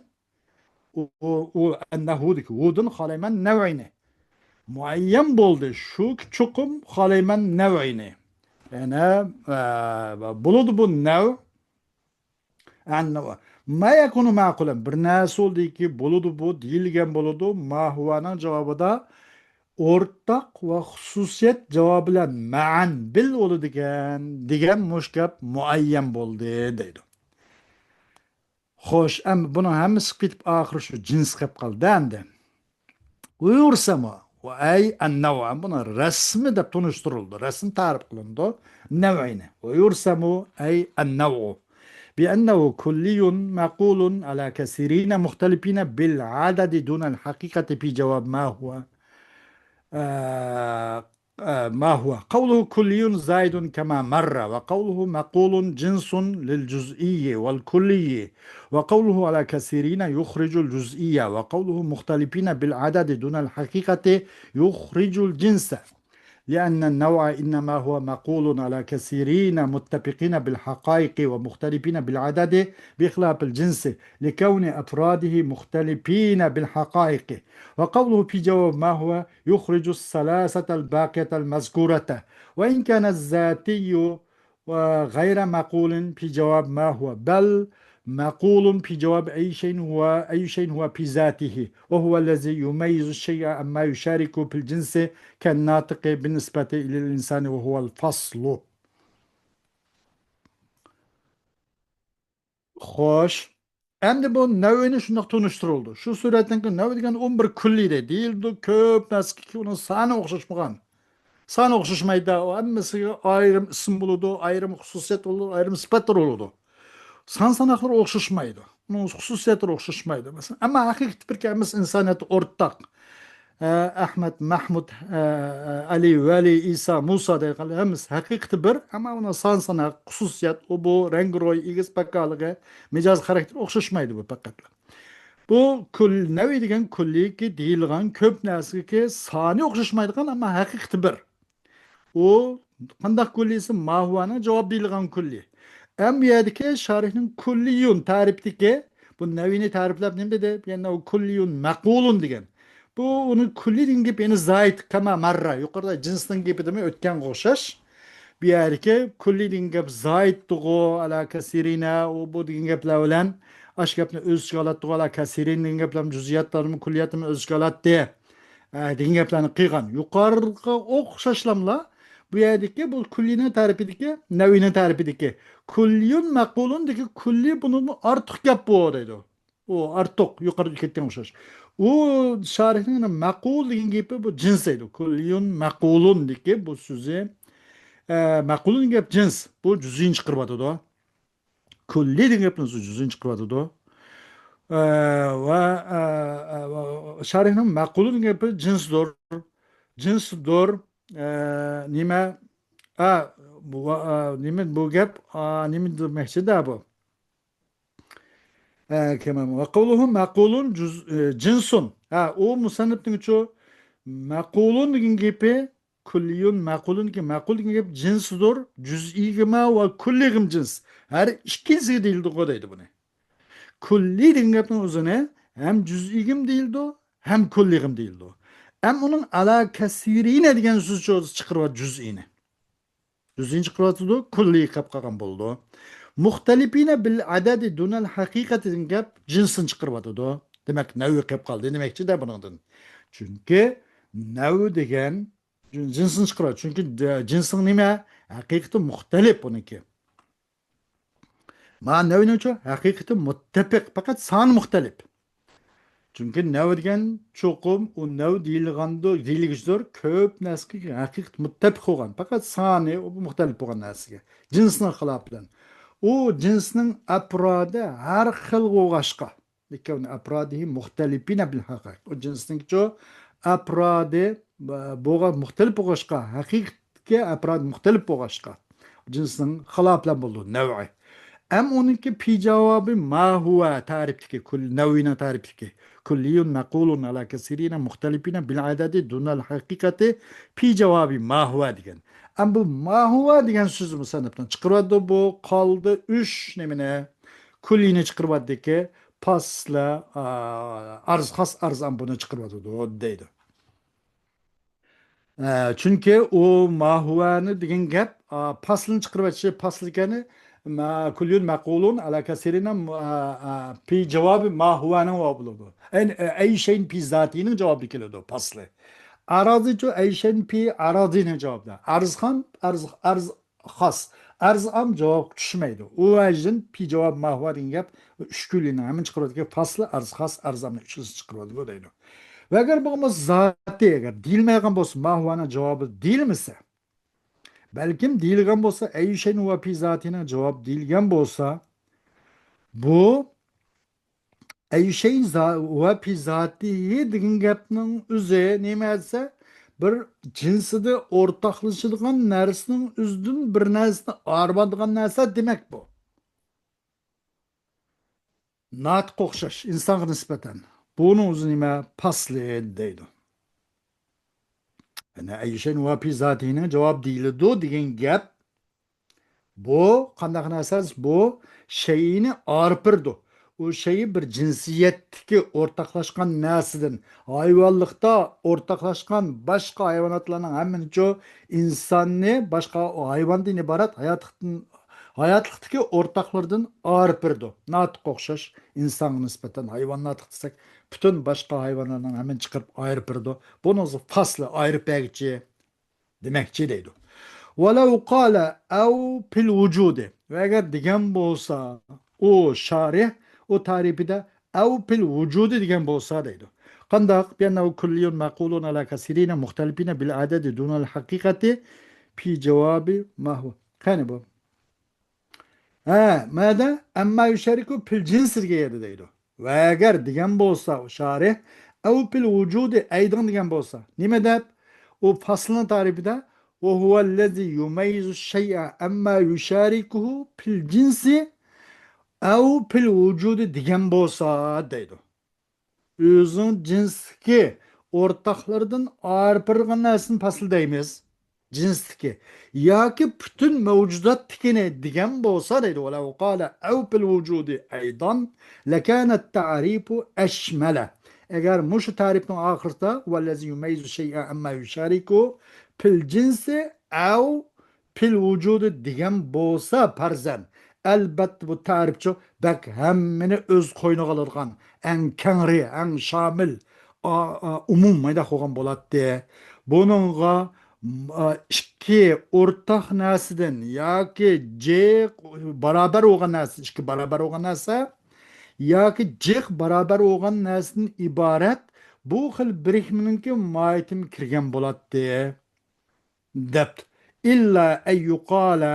ئۇ، ئۇ، ئۇ، أنه دىكى، ھۇدىن خالايمەن نەۋئىنى. مۇئەييەن بولدى، شۇ چوقۇم خالايمەن نەۋئىنى. يەنى، ئە، بولىدۇ بۇ نەۋ، ئەننەۋ. ما يكون معقولا، بىر نەرسە بولدىكى، بولىدۇ بۇ، دېيىلگەن بولىدۇ. ما ھۇۋانىڭ جاۋابىدا ئورتاق ۋە خۇسۇسىيەت جاۋابى بىلەن مەئەن بىل بولىدىكەن، دېگەن مۇشۇ گەپ مۇئەييەن بولدى، دەيدۇ. خوش، ئەمدى بۇنىڭ ھەممىسى كېتىپ، ئاخىرى شۇ جىنس قېلىپ قالدى ئەمدى. ويرسم، ئەي ئەننەۋ، بۇنى رەسمى دەپ تونۇشتۇرۇلىدۇ، رەسمىي تەرىپ قىلىنىدۇ نەۋئىنى. ويرسم، ئەي ئەننەۋ، بأنه كلي معقول على كثيرين مختلفين بالعدد دون الحقيقة في جواب ما هو، آه، آه، ما هو. قوله كلي زائد كما مر، وقوله معقول جنس للجزئي والكلي، وقوله على كثيرين يخرج الجزئي، وقوله مختلفين بالعدد دون الحقيقة يخرج الجنس، لأن النوع إنما هو معقول على كثيرين متفقين بالحقائق ومختلفين بالعدد بخلاف الجنس، لكون أفراده مختلفين بالحقائق. وقوله في جواب ما هو يخرج الثلاثة الباقية المذكورة، وإن كان ذاتي وغير معقول في جواب ما هو، بل معقول في جواب أي شيء هو، أي شيء هو في ذاته، وهو الذي يميز الشيء عما يشاركه في الجنس كالناطق بالنسبة للإنسان وهو الفصل. خوش. ئەمدى بۇ نەۋئىنى شۇنداق تونۇشتۇرۇلدى. شۇ سۈرەتتىن كېيىن نەۋئى دېگەن ئون بىر كۈللى دەيدۇ. دېيىلىدۇ، كۆپ نەرسىگە ئۇنىڭ سانى ئوخشاشمىغان. سانى ئوخشاشمايدۇ. ئۇ ھەممىسىگە ئايرىم ئىسىم بولىدۇ، ئايرىم خۇسۇسىيەت بولىدۇ، ئايرىم سۈپەتلەر بولىدۇ. سان ساناقلىرى ئوخشاشمايدۇ. ئۇنىڭ خۇسۇسىيەتلىرى ئوخشاشمايدۇ. مەسىلەن، ئەمما ھەقىقىتى بىركى، ھەممىسى ئىنسانىيەتتە ئورتاق. ئە، ئەھمەد، مەھمۇد، ئە، ئە، ئەلى، ۋەلى، ئىسا، مۇسا دەيدىغان ھەممىسى ھەقىقىتى بىر، ئەمما ئۇنىڭ سان ساناق، خۇسۇسىيەت، ئۇ بۇ، رەڭگى روھى، ئېگىز پاكارلىقى، مىجەز خاراكتېرى ئوخشاشمايدۇ بۇ پەقەتلا. بۇ كۈل-، نەۋئى دېگەن كۈللىيكى دېيىلغان كۆپ نەرسىگە سانى ئوخشاشمايدىغان، ئەمما ھەقىقىتى بىر. ئۇ قانداق كۈللىيسى؟ ماھۇۋانىڭ جاۋاب دېيىلغان كۈللىي. ئەمما بۇ يەردىكى شارىھنىڭ كۈللىيۇن تەرىپىدىكى، بۇ نەۋئىنى تەرىپلەپ نېمە دېدى؟ يەنى ئۇ كۈللىيۇن مەقۇلۇن دېگەن. بۇ ئۇنى كۈللىي دېگەن گېپى يەنە زايىد كەما مەررە. يۇقىرىدا جىنسنىڭ گېپىدىمۇ ئۆتكەنگە ئوخشاش. بۇ يەردىكى كۈللىي دېگەن گەپ زايىدتىغۇ، ئەلا كەسىرىنە، ئۇ بۇ دېگەن گەپلەر بىلەن ئاشۇ گەپنى ئۆز ئىچىگە ئالاتتىغۇ، ئەلا كەسىرىن دېگەن گەپلەرمۇ جۈزئىياتلارمۇ كۈللىياتنىمۇ ئۆز ئىچىگە ئالاتتى. ئە، دېگەن گەپلەرنى قىلغان. يۇقىرىقىغا ئوخشاشلاملا بۇ يەردىكى بۇ كۈللىنىڭ تەرىپىدىكى، نەۋئىنىڭ تەرىپىدىكى كۈللىيۇن مەقۇلۇندىكى كۈللى بۇنىڭدىن ئارتۇق گەپ بۇ دەيدۇ. ئۇ ئارتۇق، يۇقىرىدا كەتكەن ئوخشاش. ئۇ شارىھنىڭ مەقۇل دېگەن گېپى بۇ جىنس دەيدۇ. كۈللىيۇن مەقۇلۇندىكى بۇ سۆزى، ئە، مەقۇلۇن گەپ جىنس. بۇ جۈزئىنى چىقىرىۋاتىدۇ. كۈللى دېگەن گەپنى جۈزئىنى چىقىرىۋاتىدۇ. ئە، ۋە، ئە، ئە، ۋە شارىھنىڭ مەقۇلۇن گېپى جىنسدۇر. جىنسدۇر. ئە، نېمە؟ ئا، بۇ، ئا، نېمە بۇ گەپ؟ ئا، نېمە دېمەكچىدە بۇ؟ ئە، كېمە-، وقوله معقول جز-، ئە، جنس. ھە، ئۇ مۇسەننىپنىڭچۇ مەقۇلۇن دېگەن گېپى كۈللىيۇن مەقۇلۇنكى، مەقۇل دېگەن گەپ جىنسدۇر، جۈزئىيگىمۇ ۋە كۈللىيگىمۇ جىنس. ھەر ئىككىلىسىگە دېيىلىدىغۇ دەيدۇ بۇنى. كۈللىي دېگەن گەپنىڭ ئۆزىنى ھەم جۈزئىيگىمۇ دېيىلىدۇ، ھەم كۈللىيگىمۇ دېيىلىدۇ. ھەم ئۇنىڭ ئەلا كەسىرىنە دېگەن سۆز چىقىرىۋاتىدۇ جۈزئىينى. جۈزئىينى چىقىرىۋاتىدۇ، كۈللىي قېلىپ قالغان بولىدۇ. مۇختەلىپىنە بىل ئەدەدى دۇنەل ھەقىقەتى دېگەن گەپ جىنسنى چىقىرىۋاتىدۇ. دېمەك، نەۋئى قېلىپ قالدى دېمەكچىدە بۇنىڭدىن. چۈنكى نەۋ دېگەن جىنسنى چىقىرىۋاتىدۇ. چۈنكى جىنسنىڭ نېمە؟ ھەقىقىتى مۇختەلىپ بۇنىڭكى. مانا نەۋنىڭچۇ ھەقىقىتى مۇتتەپىق، پەقەت سانى مۇختەلىپ. چۈنكى نەۋ دېگەن چوقۇم ئۇ نەۋ دېيىلغاندۇ، دېيىلگۈچىدۇر، كۆپ نەرسىگە ھەقىقىتى مۇتتەپىق بولغان، پەقەت سانى ئۇ مۇختەلىپ بولغان نەرسىگە. جىنسنىڭ خىلاپى بىلەن. ئۇ جىنسنىڭ ئەپرادى ھەر خىل بولغاچقا، لىكەۋنى ئەپرادىھى مۇختەلىپىنە بىل ھەقىقەت. ئۇ جىنسنىڭچۇ ئەپرادى، ئە، بولغان، مۇختەلىپ بولغاچقا، ھەقىقەتكە ئەپراد مۇختەلىپ بولغاچقا، جىنسنىڭ خىلاپى بىلەن بولىدۇ، نەۋئى. ئەم ئۇنىڭكى پى جاۋابى ما ھۇۋا تەرىپتىكى، كۈل-، نەۋۋىنىڭ تەرىپتىكى. كۈللىيۇن مەقۇلۇن ئەلا كەسىرىنە مۇختەلىپىنە بىل ئەدەدى دۇنەل ھەقىقەتى پى جاۋابى ما ھۇۋا دېگەن. ئەم بۇ ما ھۇۋا دېگەن سۆزنى مۇسەننىپنىڭ چىقىرىۋاتىدۇ. بۇ قالدى ئۈچ نېمىنى؟ كۈللىنى چىقىرىۋاتىدىكى پاسلى، ئا، ئەرز خاس، ئەرز ئام بۇنى چىقىرىۋاتىدۇ دەيدۇ. ئە، چۈنكى ئۇ ما ھۇۋانى دېگەن گەپ، ئا، پاسلىنى چىقىرىۋېتىشى، پاسلىكەنى، ما-، كۈللىيۇن مەقۇلۇن ئەلا كەسىرىنە، ئا، ئا، پى جاۋابى ما ھۇۋانىڭ ۋاۋى بولىدۇ. ئەي، ئەي شەيئىن پى زاتىنىڭ جاۋابىدا كېلىدۇ پاسلى. ئەراضىچۇ ئەي شەيئىن پى ئەراضىنىڭ جاۋابىدا. ئەرز خام، ئەرز، ئەرز خاس. ئەرز ئام جاۋابقا چۈشمەيدۇ. ئۇ ۋەجدىن پى جاۋاب ما ھۇۋا دېگەن گەپ ئۈچ كۈللىنىڭ ھەممىنى چىقىرىۋاتىدىكەن، پاسلى، ئەرز خاس، ئەرز ئامنى ئۈچىنچىسىنى چىقىرىۋاتىدۇ دەيدۇ. ۋە ئەگەر بولغان بولسا زاتى، ئەگەر دېيىلمەيدىغان بولسا، ما ھۇۋانىڭ جاۋابى دېيىلمىسە، بەلكىم دېيىلگەن بولسا، ئەيشەين ۋە پى زاتىنىڭ جاۋابى دېيىلگەن بولسا، بۇ ئەيشەين زا-، ۋە پى زاتىھى دېگەن گەپنىڭ ئۆزى نېمە دېسە، بىر جىنسىدە ئورتاقلىشىدىغان نەرسىنىڭ ئۆزىدىن بىر نەرسىنى ئايرىۋالىدىغان نەرسە دېمەك بۇ. ناتىققا ئوخشاش، ئىنسانغا نىسبەتەن. بۇنىڭ ئۆزى نېمە؟ پاسلى دەيدۇ. يەنى ئەيشەين ۋە پى زاتىھىنىڭ جاۋاب دېيىلىدۇ دېگەن گەپ. بۇ قانداق نەرسە؟ بۇ شەيئىنى ئايرىپ بېرىدۇ. ئۇ شەيئى بىر جىنسىيەتتىكى ئورتاقلاشقان نەرسىدىن، ھايۋانلىقتا ئورتاقلاشقان باشقا ھايۋاناتلارنىڭ ھەممىنىچۇ ئىنساننى باشقا ھايۋاندىن ئىبارەت ھاياتلىقتىن، ھاياتلىقتىكى ئورتاقلىرىدىن ئايرىپ بېرىدۇ. ناتىققا ئوخشاش ئىنسانغا نىسبەتەن ھايۋان ناتىق دېسەك، پۈتۈن باشقا ھايۋانلارنىڭ ھەممىنى چىقىرىپ ئايرىپ بېرىدۇ. بۇنىڭ ئۆزى پاسلى، ئايرىپ بەرگۈچى دېمەكچى دەيدۇ. ۋەلەۋ قالە ئەۋ پىل ۋۇجۇدى. ۋە ئەگەر دېگەن بولسا، ئۇ شارىھ، ئۇ تەرىپىدە ئەۋ پىل ۋۇجۇدى دېگەن بولسا دەيدۇ. قانداق؟ بىئەننەھۇ كۈللىيۇن مەقۇلۇن ئەلا كەسىرىنە مۇختەلىپىنە بىل ئەدەدى دۇنەل ھەقىقەتى پى جاۋابى ما ھۇۋا. قېنى بۇ؟ ھە، مەدە ئەمما يۇشەرىكۇ پىل جىنسى دېگەن يەردە دەيدۇ. ۋە ئەگەر دېگەن بولسا، ئۇ شارىھ، ئەۋ پىل ۋۇجۇدى ئەيدىڭ دېگەن بولسا، نېمە دەپ؟ ئۇ پاسلىنىڭ تەرىپىدە، ۋە ھۇۋەللەزى يۇمەييىزۇ شەيئە ئەمما يۇشەرىكۇھۇ پىل جىنسى ئەۋ پىل ۋۇجۇدى دېگەن بولسا دەيدۇ. ئۆزىنىڭ جىنستىكى ئورتاقلىرىدىن ئايرىپ بېرىلغان نەرسىنى پاسل دەيمىز. جىنستىكى ياكى پۈتۈن مەۋجۇداتتىكىنى دېگەن بولسا دەيدۇ. ۋەلەۋ قالە ئەۋ پىل ۋۇجۇدى ئەيدان لەكانەت تەرىپۇ ئەشمەلە. ئەگەر مۇشۇ تەرىپنىڭ ئاخىرىدا ۋەللەزى يۇمەييىزۇ شەيئە ئەمما يۇشەرىكۇ پىل جىنسى ئەۋ پىل ۋۇجۇدى دېگەن بولسا پەرزەن، ئەلبەتتە بۇ تەرىپچۇ بەك ھەممىنى ئۆز قوينىغا ئالىدىغان، ئەڭ كەڭرى، ئەڭ شامىل، ئا-، ئا-، ئومۇم مايدا قويغان بولاتتى. بۇنىڭغا، م، ئا، ئىككى ئورتاق نەرسىدىن ياكى جىق بارابەر بولغان نەرسە، ئىككى بارابەر بولغان نەرسە ياكى جىق بارابەر بولغان نەرسىدىن ئىبارەت بۇ خىل بىرىكمىنىڭكى ماھىيىتىمۇ كىرگەن بولاتتى. دەپتۇ. ئىللا ئەن يۇقالە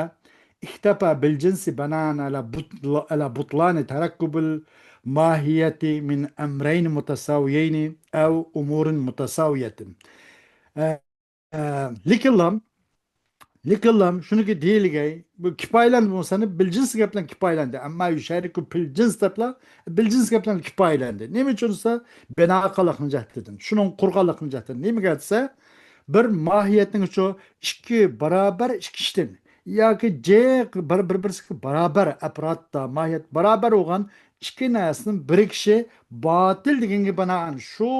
ئىكتەپا بىل جىنسى بەنائەن ئەلا بۇت-، ئەلا بۇتلانى تەرەككۇبىل ماھىيەتى مىن ئەمرەينى مۇتەساۋىيەينى ئەۋ ئۇمۇرىن مۇتەساۋىيەتىن. ئە، ئە، لېكىنلا، لېكىنلا شۇنىكى دېيىلگەي، بۇ كىپايىلەندى بۇ سەنە بىل جىنس گەپ بىلەن كىپايىلەندى. ئەمما يۇشەرىكۇ پىل جىنس دەپلا بىل جىنس گەپ بىلەن كىپايىلەندى. نېمە ئۈچۈن دېسە، بىنا قىلغانلىقىنىڭ جەھەتتىن، شۇنىڭ قۇرغانلىقىنىڭ جەھەتتىن. نېمىگە دېسە، بىر ماھىيەتنىڭ شۇ ئىككى بارابەر ئىككى ئىشتىن ياكى جىق بىر، بىر، بىرسىگە بارابەر ئەپراتتا ماھىيەت بارابەر بولغان ئىككى نەرسىنىڭ بىرىكىشى باتىل دېگەنگە بىنائەن شۇ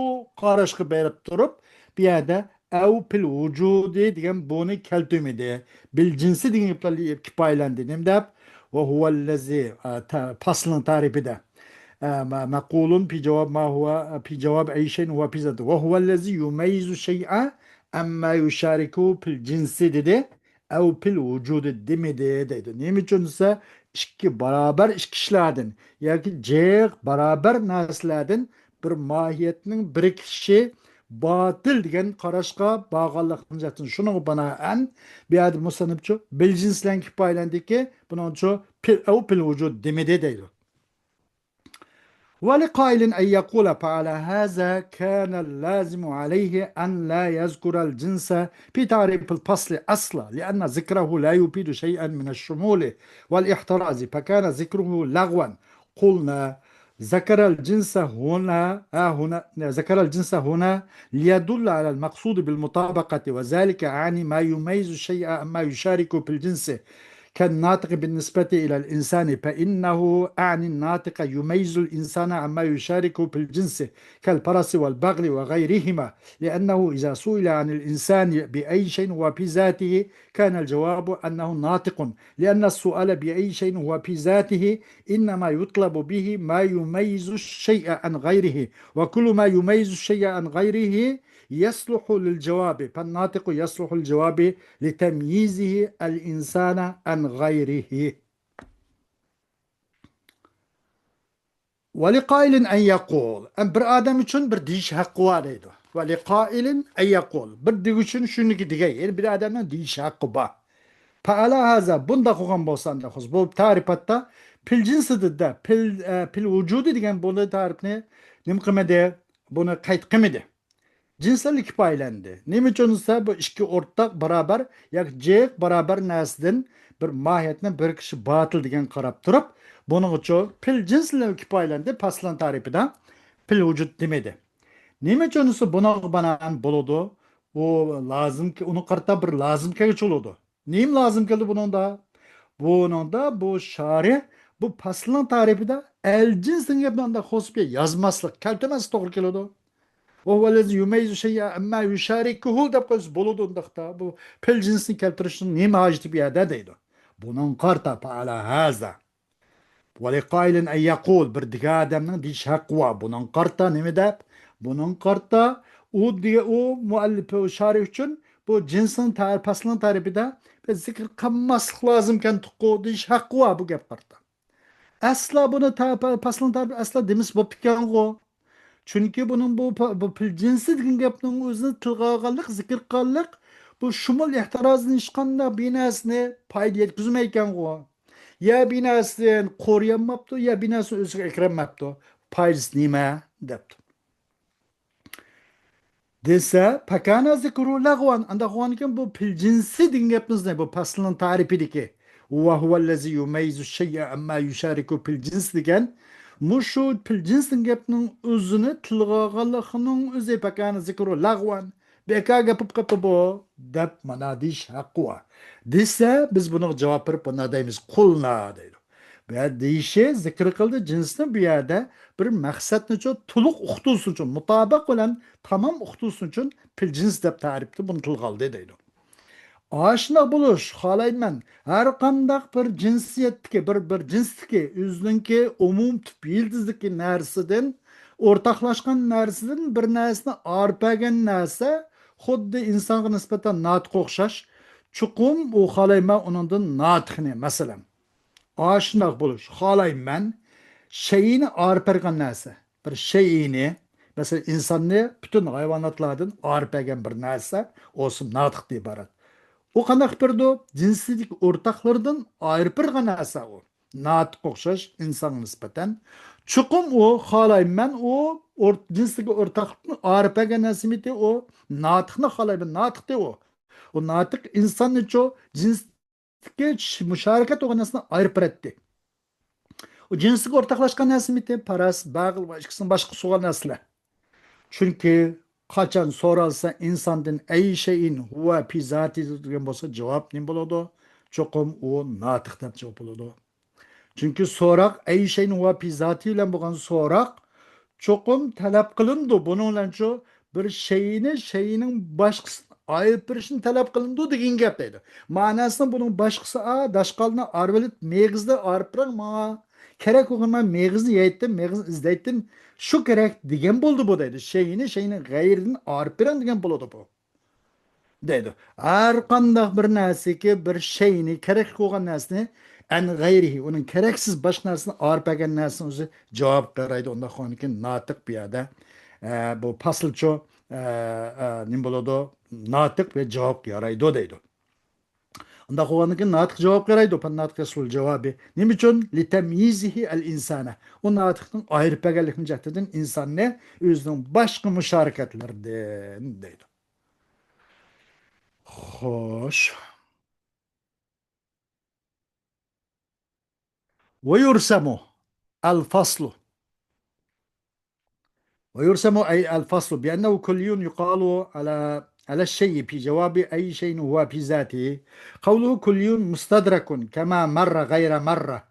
قاراشقا بېرىپ تۇرۇپ، بۇ يەردە ئەۋ پىل ۋۇجۇدى دېگەن بۇنى كەلتۈرمىدى. بىل جىنسى دېگەن گەپلەر كىپايىلەندى. نېمە دەپ؟ ۋە ھۇۋەللەزى، ئە، تە-، پاسلىنىڭ تەرىپىدە. ئە، مە-، مەقۇلۇن پى جاۋاب ما ھۇۋە، پى جاۋاب ئەيشەين ھۇۋە پى زاتى. ۋە ھۇۋەللەزى يۇمەييىزۇ شەيئە ئەمما يۇشارىكۇ پىل جىنسى دېدى. ئەۋ پىل ۋۇجۇدى دېمىدى دەيدۇ. نېمە ئۈچۈن دېسە، ئىككى بارابەر ئىككى ئىشلاردىن ياكى جىق بارابەر نەرسىلەردىن بىر ماھىيەتنىڭ بىرىكىشى باتىل دېگەن قاراشقا بارغانلىقىدىن جەھەتتىن شۇنىڭغا بىنائەن بۇ يەردە مۇسەننىپچۇ بىل جىنس بىلەن كىپايىلەندىكى، بۇنىڭچۇ پىل، ئەۋ پىل ۋۇجۇد دېمىدى دەيدۇ. ولقائل أن يقول: فعلى هذا كان اللازم عليه أن لا يذكر الجنس في تعريف الفصل أصلا، لأن ذكره لا يفيد شيئا من الشمول والاحتراز، فكان ذكره لغوا. قلنا: ذكر الجنس هنا، آه، هنا، ذكر الجنس هنا ليدل على المقصود بالمطابقة، وذلك أعني ما يميز الشيء عما يشاركه في الجنس، كالناطق بالنسبة إلى الإنسان، فإنه أعني الناطق يميز الإنسان عما يشاركه في الجنس، كالفرس والبغل وغيرهما، لأنه إذا سئل عن الإنسان بأي شيء هو في ذاته، كان الجواب أنه ناطق، لأن السؤال بأي شيء هو في ذاته إنما يطلب به ما يميز الشيء عن غيره، وكل ما يميز الشيء عن غيره يصلح للجواب، فالناطق يصلح للجواب لتمييزه الإنسان عن غيره. ولقائل أن يقول، ئەم، بىر ئادەم ئۈچۈن بىر دېيىش ھەققى بار دەيدۇ. ولقائل أن يقول، بىر دېگۈچىنىڭ شۇنىكى دېگەي، يەنى بىر ئادەمنىڭ دېيىش ھەققى بار. فعلى هذا، بۇنداق بولغان بولسا، ئانداق بولسا، بۇ تەرىپاتتا پىل جىنسىدە، پىل، ئە، پىل ۋۇجۇدى دېگەن بۇ تەرىپنى نېمە قىلمىدى؟ بۇنى قەيت قىلمىدى. جىنسلەرلا كىپايىلەندى. نېمە ئۈچۈن دېسە، بۇ ئىككى ئورتاق باراۋەر ياكى جىق باراۋەر نەرسىدىن بىر ماھىيەتنى بىر كىشى باتىل دېگەن قاراپ تۇرۇپ، بۇنىڭ ئۈچۈن پىل جىنسلەرلا كىپايىلەندى، پەسلىنىڭ تەرىپىدە پىل ۋۇجۇد دېمىدى. نېمە ئۈچۈن دېسە، بۇنىڭغا بىنائەن بولىدۇ. بۇ لازىم، ئۇنى قارىتا بىر لازىم كەلگۈچى بولىدۇ. نېمە لازىم كەلدى بۇنىڭدا؟ بۇنىڭدا بۇ شارىھ بۇ پەسلىنىڭ تەرىپىدە ئەل جىنس دېگەن گەپنى ئانداق قوسۇپ يازماسلىق، كەلتۈرمەسلىك توغرا كېلىدۇ. وهو الذي يميز الشيء عما يشاركه دەپ قويسا بولىدۇ ئۇنداقتا. بۇ پىل جىنسنى كەلتۈرۈشنىڭ نېمە ھاجىتى بۇ يەردە دەيدۇ. بۇنىڭغا قارىتا فعلى هذا. ولقائل أن يقول، بىر دېگەن ئادەمنىڭ دېيىش ھەققى بار. بۇنىڭغا قارىتا نېمە دەپ؟ بۇنىڭغا قارىتا ئۇ دېگەن، ئۇ مۇئەللىپ، ئۇ شارىھ ئۈچۈن بۇ جىنسنىڭ تەر-، پەسلىنىڭ تەرىپىدە بىر زىكىر قىلماسلىق لازىمكەن تۇقۇ دېيىش ھەققى بار بۇ گەپ قارىتا. ئەسلا بۇنى تە-، پە-، پەسلىنىڭ تەرىپىدە ئەسلا دېمىسە بوپتىكەنغۇ. چۈنكى بۇنىڭ بۇ پە-، بۇ پىل جىنسى دېگەن گەپنىڭ ئۆزىنى تىلغا ئالغانلىق، زىكىر قىلغانلىق، بۇ شۇمۇل ئېھتىرازدىن ھېچقانداق بىر نەرسىنى پايدا يەتكۈزمەيدىكەنغۇ. يا بىر نەرسىدىن قورۇيالماپتۇ، يا بىر نەرسىنى ئۆزىگە ئەكىرەلمەپتۇ. پايدىسى نېمە؟ دەپتۇ. دېسە، فكان ذكره لغوا، ئانداق بولغاندىكىن بۇ پىل جىنسى دېگەن گەپنى، بۇ پەسلىنىڭ تەرىپىدىكى، وهو الذي يميز الشيء عما يشاركه في الجنس دېگەن، مۇشۇ پىل جىنس دېگەن گەپنىڭ ئۆزىنى تىلغا ئالغانلىقىنىڭ ئۆزى فكان ذكره لغوا، بىكار گەپ بولۇپ قاپتۇ بۇ، دەپ مانا دېيىش ھەققى بار. دېسە، بىز بۇنىڭغا جاۋاب بېرىپ مانا دەيمىز، قۇلنا دەيدۇ. بۇ يەردە دېيىشى، زىكىر قىلدى جىنسنى، بۇ يەردە بىر مەقسەتنىچۇ تولۇق ئۇقتۇرسۇن ئۈچۈن، مۇتابىق بىلەن تامام ئۇقتۇرسۇن ئۈچۈن پىل جىنس دەپ تەرىپتە بۇنى تىلغا ئالدى دەيدۇ. ئاشۇنداق بولۇش خالايمەن. ھەر قانداق بىر جىنسىيەتتىكى، بىر، بىر جىنستىكى، ئۆزىنىڭكى ئومۇم تۈپ يىلتىزىدىكى نەرسىدىن، ئورتاقلاشقان نەرسىدىن بىر نەرسىنى ئايرىپ بەرگەن نەرسە، خۇددى ئىنسانغا نىسبەتەن ناتىققا ئوخشاش. چوقۇم ئۇ خالايمەن ئۇنىڭدىن ناتىقنى، مەسىلەن. ئاشۇنداق بولۇش خالايمەن. شەيئىنى ئايرىپ بەرگەن نەرسە. بىر شەيئىنى، مەسىلەن، ئىنساننى پۈتۈن ھايۋاناتلاردىن ئايرىپ بەرگەن بىر نەرسە، ئۇسۇ ناتىقتىن ئىبارەت. ئۇ قانداق بىردۇ؟ جىنسىدىكى ئورتاقلىرىدىن ئايرىپ بەرگەن نەرسە ئۇ. ناتىققا ئوخشاش ئىنسانغا نىسبەتەن. چوقۇم ئۇ خالايمەن، ئۇ ئور-، جىنسىدىكى ئورتاقلىقتىن ئايرىپ بەرگەن نەرسىمىتى ئۇ ناتىقنى خالايمەن، ناتىقتى ئۇ. ئۇ ناتىق ئىنساننىچۇ جىنس مۇشارىكەت بولغان نەرسىنى ئايرىپ بېرەتتى. ئۇ جىنسىگە ئورتاقلاشقان نەرسىمىتى؟ پەرەس، بەغىل ۋە ئىككىسىدىن باشقا سوغان نەرسىلەر. چۈنكى قاچان سورالسا ئىنساندىن ئەي شەيئىن ھۇۋە پى زاتى دېگەن بولسا جاۋاب نېمە بولىدۇ؟ چوقۇم ئۇ ناتىق دەپ جاۋاب بولىدۇ. چۈنكى سوراق ئەي شەيئىن ھۇۋە پى زاتى بىلەن بولغان سوراق چوقۇم تەلەپ قىلىنىدۇ. بۇنىڭ بىلەنچۇ بىر شەيئىنى، شەيئىنىڭ باشقىسىنى ئايرىپ بېرىشنى تەلەپ قىلىنىدۇ دېگەن گەپ دەيدۇ. ماناسىنى بۇنىڭ باشقىسى، ئا، داشقالنى ئايرىۋېلىپ، مېغىزنى ئايرىپ بېرىڭ ماڭا. كېرەك بولغان مەن مېغىزنى يەيتتىم، مېغىزنى ئىزدەيتتىم. شۇ كېرەك دېگەن بولدى بۇ دەيدۇ. شەيئىنى، شەيئىنىڭ غەيرىدىن ئايرىپ بېرىڭ دېگەن بولىدۇ بۇ. دەيدۇ. ھەر قانداق بىر نەرسىكى بىر شەيئىنى، كېرەك بولغان نەرسىنى، ئەن غەيرىھى، ئۇنىڭ كېرەكسىز باشقا نەرسىنى ئايرىپ بەرگەن نەرسىنى ئۆزى جاۋاب قارايدۇ. ئۇنداق بولغاندىكىن ناتىق بۇ يەردە، ئە، بۇ پاسىلچۇ، ئە، ئە، نېمە بولىدۇ؟ ناتىق ۋە جاۋابقا يارايدۇ دەيدۇ. ئۇنداق بولغاندىن كېيىن ناتىق جاۋاب قارايدۇ، فالناتىق يسلُ الجواب. نېمە ئۈچۈن؟ لتمييزه الإنسان. ئۇ ناتىقنىڭ ئايرىپ بەرگەنلىكىنىڭ جەھىتىدىن ئىنساننى ئۆزىنىڭ باشقا مۇشارىكەتلىرىدىن دەيدۇ. خوش. ويرسم الفصل. ويرسم أي الفصل بأنه كلي يقال على على الشيء في جواب أي شيء هو في ذاته. قوله كلي مستدرك كما مر غير مرة.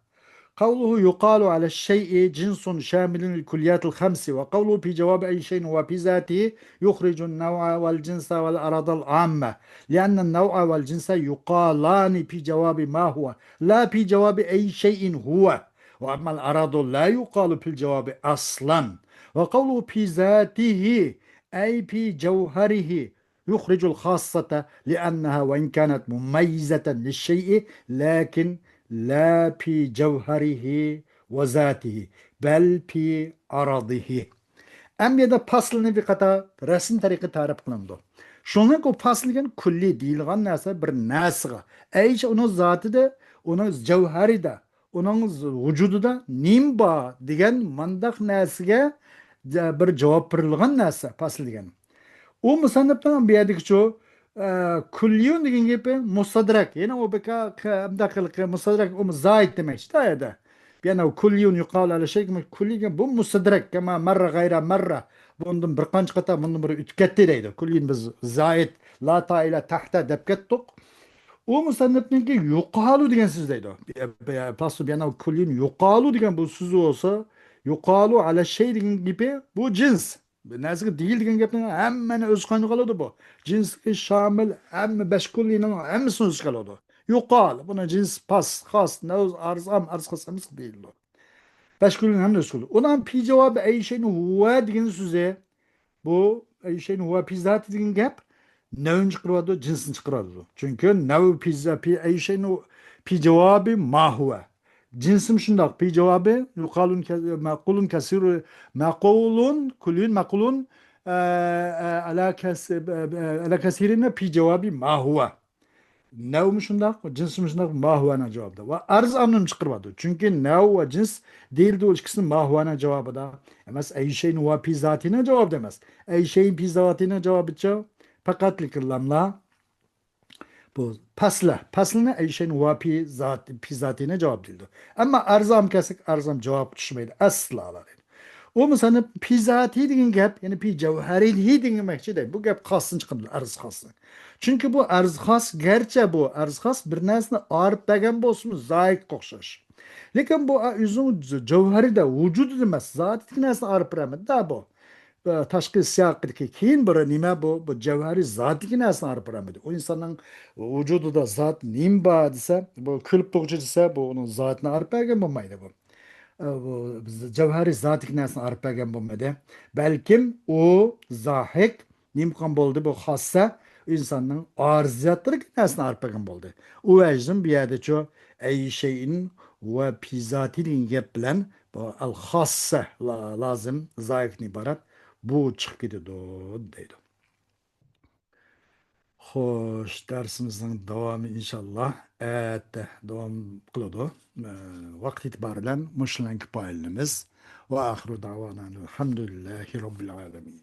قوله يقال على الشيء جنس شامل للكليات الخمس، وقوله في جواب أي شيء هو في ذاته يخرج النوع والجنس والأعراض العامة، لأن النوع والجنس يقالان في جواب ما هو، لا في جواب أي شيء هو، وأما الأعراض لا يقال في الجواب أصلا. وقوله في ذاته أي في جوهره يخرج الخاصة، لأنها وإن كانت مميزة للشيء لكن لا في جوهره وذاته بل في عرضه. ئەمدى يەنە پاسىلنى بىر قاتار رەسىم تەرىقىدە تەرىپ قىلىنىدۇ. شۇنىڭ ئۇ پاسىل دېگەن كۈللى دېيىلغان نەرسە بىر نەرسىگە. ئەيشى ئۇنىڭ زاتىدا، ئۇنىڭ جەۋھىرىدە، ئۇنىڭ ۋۇجۇدىدا نېمە بار دېگەن مانداق نەرسىگە جا-، بىر جاۋاب بېرىلغان نەرسە پاسىل دېگەن. ئۇ مۇسەننىپنىڭ بۇ يەردىكىچۇ، ئە، كۈللىيۇن دېگەن گېپى مۇستەدرەك. يەنە ئۇ بىكا-، ق-، مۇنداق قىلىقى مۇستەدرەك، ئۇ زايىد دېمەكچى-دە يەردە. يەنە ئۇ كۈللىيۇن يۇقالۇ ئەلە شەي، كۈللىي دېگەن بۇ مۇستەدرەك، كەما مەررە غەيرە مەررە. بۇندىن بىر قانچە قېتىم بۇندىن بىر ئۆتۈپ كەتتى دەيدۇ. كۈللىيۇن بىز زايىد، لا تائىلە تەھتە دەپ كەتتۇق. ئۇ مۇسەننىپنىڭكى يۇقالۇ دېگەن سۆز دەيدۇ. پاسۇ بىيەنە كۈللىيۇن يۇقالۇ دېگەن بۇ سۆزى بولسا، يۇقالۇ ئەلە شەي دېگەن گېپى بۇ جىنس. بىر نەرسىگە دېيىل دېگەن گەپنىڭ ھەممىنى ئۆز قوينىغا ئالىدۇ بۇ. جىنسقا شامىل ھەممە بەش كۈللىنىڭ ھەممىسىنى ئۆز ئىچىگە ئالىدۇ. يۇقال، بۇنى جىنس پاس، خاس، نەۋز، ئارز ئام، ئارز خاس ھەممىسىگە دېيىلىدۇ. بەش كۈللىنىڭ ھەممىنى ئۆز ئىچىگە ئالىدۇ. ئۇنىڭ پى جاۋابى ئەي شەيئىن ھۇۋە دېگەن سۆزى، بۇ ئەي شەيئىن ھۇۋە پى زاتى دېگەن گەپ نەۋنى چىقىرىۋاتىدۇ، جىنسنى چىقىرىۋاتىدۇ. چۈنكى نەۋ پى زا-، پى ئەي شەيئىن پى جاۋابى ما ھۇۋە. جىنسمۇ شۇنداق، پى جاۋابى يۇقالۇن كە-، مەقۇلۇن كەسىر، مەقۇلۇن، كۈللىيۇن مەقۇلۇن، ئە، ئە، ئەلا كەس-، ئە، ئە، ئەلا كەسىرىن پى جاۋابى ما ھۇۋە. نەۋمۇ شۇنداق، جىنسمۇ شۇنداق، ما ھۇۋەنىڭ جاۋابىدا. ۋە ئەرز ئامنىمۇ چىقىرىۋاتىدۇ. چۈنكى نەۋ ۋە جىنس دېيىلدى، ئۇ ئىككىسىنى ما ھۇۋەنىڭ جاۋابىدا ئەمەس، ئەي شەيئىن ھۇۋە پى زاتىنىڭ جاۋابىدا ئەمەس. ئەي شەيئىن پى زاتىنىڭ جاۋابىچە پەقەتلىك لاملا. بۇ پەسلە. پەسلىنى ئەي شەيئىن ھۇۋە پى زات-، پى زاتىنى جاۋاب دېيىلىدۇ. ئەمما ئەرزام كەلسەك، ئەرزام جاۋابقا چۈشمەيدۇ. ئەسلا دەيدۇ. ئۇ مۇسەننىپ پى زاتى دېگەن گەپ، يەنى پى جەۋھەرىھى دېمەكچى دەيدۇ. بۇ گەپ خاستىن چىقىدۇ، ئەرز خاسنى. چۈنكى بۇ ئەرز خاس، گەرچە بۇ ئەرز خاس بىر نەرسىنى ئايرىپ بەرگەن بولسىمۇ، زاھىرغا ئوخشاش. لېكىن بۇ ئە-، ئۆزىنىڭ ج-، جەۋھىرىدە، ۋۇجۇدىدا ئەمەس، زاتىدىكى نەرسىنى ئايرىپ بېرەلمىدى-دە بۇ. ئە، تاشقى سىياقىدىكى كېيىن بىر نېمە بۇ، بۇ جەۋھەرى زاتىدىكى نەرسىنى ئايرىپ بېرەلمىدى. ئۇ ئىنساننىڭ ۋۇجۇدىدا زات نېمە بار دېسە، بۇ كۈلۈپ تۇرغۇچى دېسە، بۇ ئۇنىڭ زاتىنى ئايرىپ بەرگەن بولمايدۇ بۇ. ئە، بۇ بىز جەۋھەرى زاتىدىكى نەرسىنى ئايرىپ بەرگەن بولمىدى. بەلكىم ئۇ زاھىك نېمە قىلغان بولدى؟ بۇ خاسسە ئىنساننىڭ ئارزىياتلىرىدىكى نەرسىنى ئايرىپ بەرگەن بولدى. ئۇ ۋەجدىن بۇ يەردىچۇ ئەي شەيئىن ۋە پى زاتى دېگەن گەپ بىلەن بۇ ئەل خاسسە لا-، لازىم زاھىكتىن ئىبارەت بۇ چىقىپ كېتىدۇ دەيدۇ. خوش، دەرسىمىزنىڭ داۋامى ئىنشاللا ئەتە داۋام قىلىدۇ. ئە، ۋاقىت ئېتىبارى بىلەن مۇشۇلارنى كۇپايىلىنىمىز. ۋە ئاخىرۇ داۋانا ئەلھەمدۇلىللاھى رەببىل ئالەمىن.